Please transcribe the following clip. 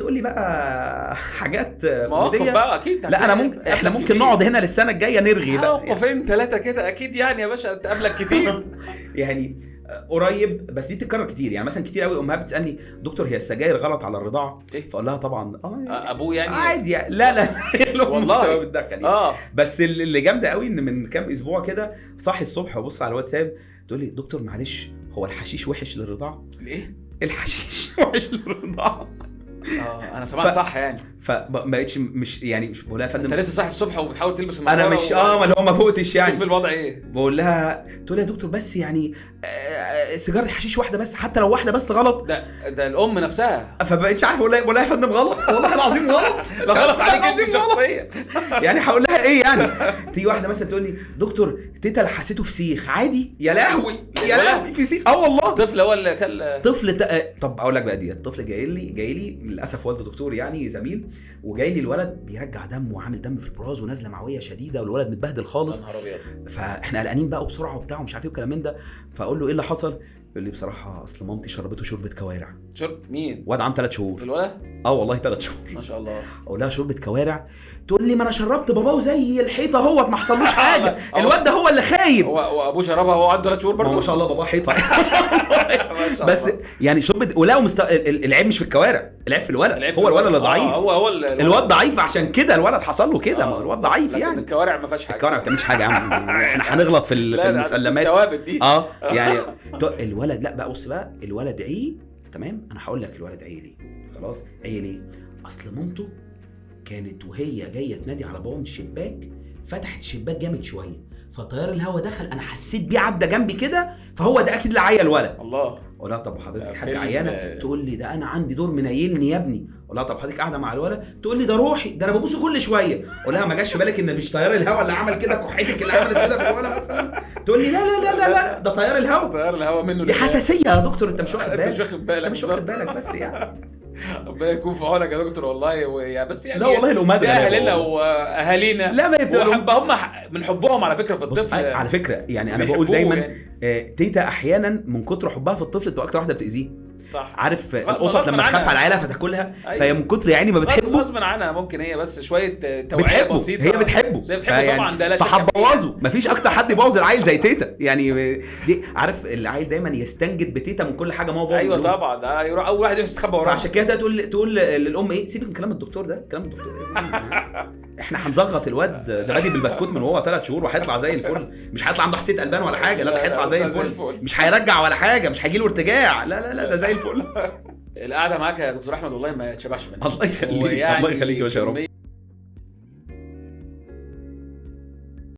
تقول لي بقى حاجات مواقف بقى اكيد. لا انا ممكن، احنا ممكن نقعد هنا للسنة الجاية نرغي بقى موقفين 3 كده اكيد يعني يا باشا تقابلك كتير. يعني قريب، بس دي تتكرر كتير. يعني مثلا كتير قوي امهات بتسالني دكتور هي السجاير غلط على الرضاعة؟ إيه؟ فاقول لها طبعا ابوه يعني عادي يعني. لا لا والله بتدخل يعني. بس اللي جامدة قوي ان من كام اسبوع كده صاحي الصبح وابص على الواتساب تقول لي دكتور معلش هو الحشيش وحش للرضاعه؟ ليه الحشيش وحش للرضاعه؟ انا سمعت صح يعني. فما بقتش مش يعني مش بقول لها يا فندم انت لسه صاحي الصبح وبتحاول تلبس النضارة. انا مش ما هو ما فوقتش يعني. شوف الوضع ايه. بقول لها، تقول لي يا دكتور بس يعني سيجارة حشيش واحدة بس، حتى لو واحدة بس غلط. ده الام نفسها. فبقيتش عارف اقول لها يا فندم غلط والله العظيم غلط. لا غلط عليك انت شخصيا. يعني هقول لها ايه يعني؟ تيجي واحدة مثلا تقول لي دكتور تيتا لحسته فسيخ عادي. يا لهوي يا لهوي فسيخ؟ والله طفل هو اللي كان طفل. طب اقول لك بقى دي الطفل جاي لي للاسف والده دكتور يعني زميل، وجاي لي الولد بيرجع دم وعامل دم في البراز ونازلة معويه شديدة والولد متبهدل خالص. يا نهار ابيض. فاحنا قلقانين بقى وبسرعة وبتاع ومش عارف ايه والكلام من ده. فاقول له ايه اللي حصل؟ يقول لي بصراحة اصل مامتي شربته شوربة كوارع. شرب مين؟ واد عنده 3 شهور. الولد؟ والله 3 شهور. ما شاء الله. اقول لها شوربة كوارع؟ تقول لي ما انا شربت باباه زي الحيطة اهوت ما حصلوش حاجة. الواد ده هو اللي خايب. هو ابوه شربها وهو عنده 3 شهور برضه. ما شاء الله باباه حيطة. بس يعني شوربة ولا العيب مش في الكوارع، العيب في الولد. هو الولد اللي ضعيف. هو الواد ضعيف، عشان كده الولد حصل له كده. ما الواد ضعيف يعني. الكوارع ما فيهاش حاجة. الكوارع ما بتعملش حاجة يا عم. احنا هنغلط في المسلمات الثوابت دي. يعني الولد لا بقى بص بقى الولد عيه تمام. انا هقول لك الولد عيه ليه. خلاص عيه ليه؟ اصل مامته كانت وهي جاية تنادي على بابا من الشباك فتحت الشباك جامد شوية فطيار الهوا دخل، انا حسيت بيه عدى جنبي كده، فهو ده اكيد اللي عيا الولد. الله. اقول لها طب حضرتك حاجة عيانه؟ تقول لي ده انا عندي دور منيلني يا ابني. اقول لها طب حضرتك قاعدة مع الولد؟ تقول لي ده روحي، ده انا ببوسه كل شوية. اقول لها ما جاش في بالك ان مش طيار الهوا اللي عمل كده، كحيتك اللي عملت كده في الولد مثلا؟ تقول لي لا لا لا لا لا ده طيار الهوا. طيار الهوا منه. دي حساسية يا دكتور، انت مش واخد بالك. انت مش واخد بالك، مش واخد بالك بس يعني. ربنا يكون في عونك يا دكتور والله. بس يعني لا والله الامهات اهلنا واهالينا لا ما هم من حبهم على فكرة في الطفل. على فكرة يعني انا بقول دايما يعني. تيتا احيانا من كتر حبها في الطفل تبقى اكتر واحدة بتاذيه. صح. عارف القطط لما تخاف على العيلة فتاكلها. أيوة. فهي من كتر يعني ما بتحبه غصب عنها ممكن هي بس شوية توعيه بسيطة هي بتحبه، بتحبه طبعا ده لا شك. فهتبوظه. مفيش اكتر حد يبوظ العيل زي تيتا يعني. دي عارف العيل دايما يستنجد بتيتا من كل حاجة ما هو بابا. ايوه طبعا ده يروح اول واحد يستخبى وراه. فعشان كده تقول للام ايه سيبك من كلام الدكتور ده، كلام الدكتور احنا هنزغط الواد زبادي بالبسكوت من وهو 3 شهور وهيطلع زي الفل، مش هيطلع عنده حساسية البان ولا حاجة، لا ده هيطلع زي الفل، مش هيرجع ولا حاجة، مش هيجي له ارتجاع، لا لا لا ده زي الفل. القعدة معاك يا دكتور احمد والله ما تشبعش منها. الله يخليك، الله يخليك يا باشا يا رب.